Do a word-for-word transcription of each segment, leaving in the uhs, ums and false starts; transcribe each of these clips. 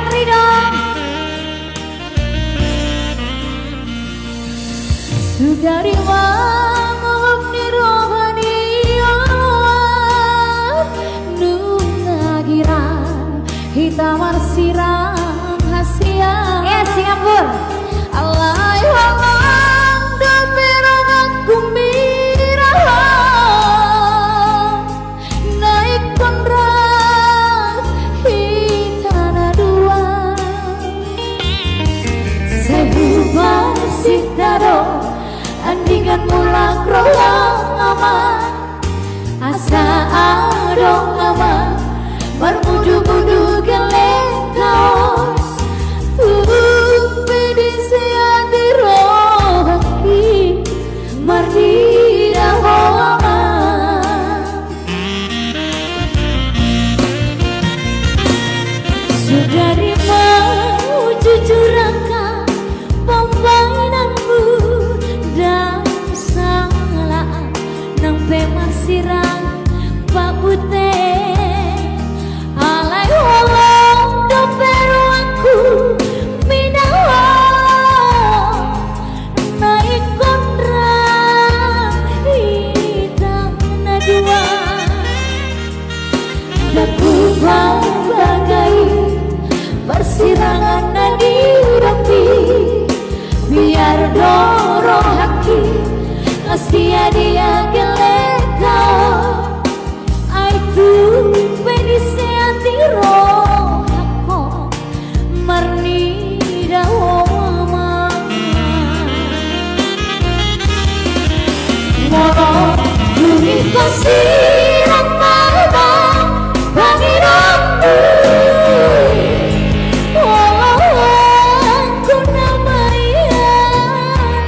Ridho. Sugari manguhup ni roha ni oloan, nunga girang hita marsirang hasian. Yes, Singapura. Alai holan dope rohangku mida ho, na ingkon rap hita na dua. Sai huparsinta do andingan mulak roham, Amang. Asa adong, Amang, marmudumudu gellengta on. Tung pe disi hati rohangki marnida ho, Amang. Sugari mau jujur angka pambahenanmu, ndang salah nang pe marsirang pahute. Alai holan dope rohangku mida ho, na ingkon rap hita na dua. Ndang huparbagai parsirangan na nidapi, biar do rohangki las dia-dia gellengta on. Ai tung pe disi hati rohangku marnida ho, Amang. Molo dung ingkon sirang ma, Amang, pangidoanmu, oloanku na maian,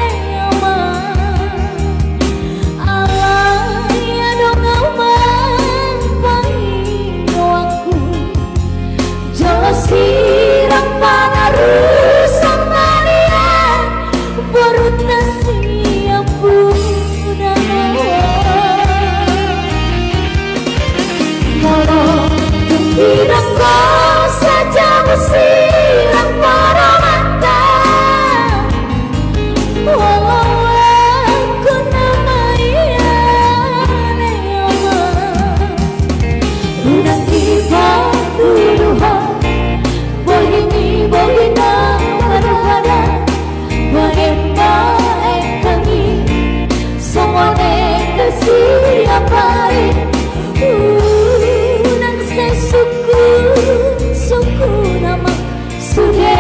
Amang. Alai adong, Amang, pangidoanku, jolo sirang panarusan malian borunta siampudan. Molo dung hidang do sajabu sirang paramanta, oloanku na maian, Amang. Unang dipatuduhon bohimi bohi na marpadan, bahen ma engkang i songon engkang siapari. Unang sai sungkun, sungkun, Amang, sude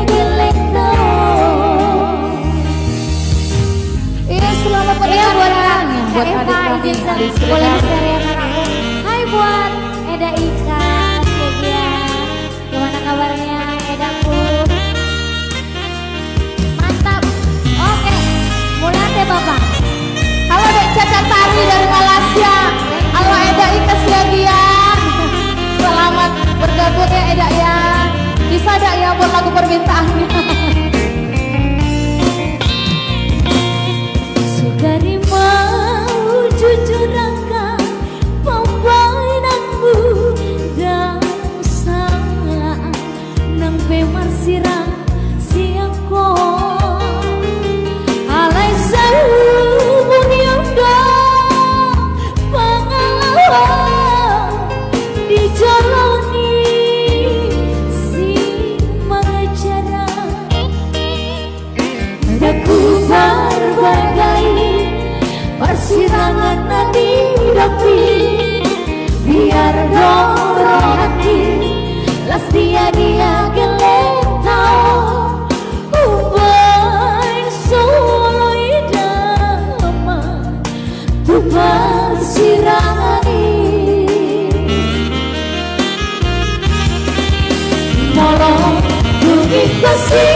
gellengta on. Iya, selamat pernikahan. Iya, buat Kak Eva, buat adik kami, izin, Adi Srega. Boleh di-share ya, Kak? Hai buat Eda Ika, Mas Yogia. Gimana kabarnya, Edaku? Mantap. Oke. Mulai deh, Bapak. Halo, Dek Caca Tari dari Malaysia. Halo, Eda Ika Siagian. Selamat bergabung ya, Eda ya. Bisa, Eda, ya, buat lagu permintaannya. Sugari mau jujur angka pambahenanmu, ndang salah nang pe marsirang sian ho. Alai sai hubungi on do pangalaho di jolo ni simangajaran. Ndang huparbagai parsirangan na nidapi, biar do rohangki las dia-dia gellengta on. Umbahen solo i damang tu parsirangan i. Molo dung ingkon si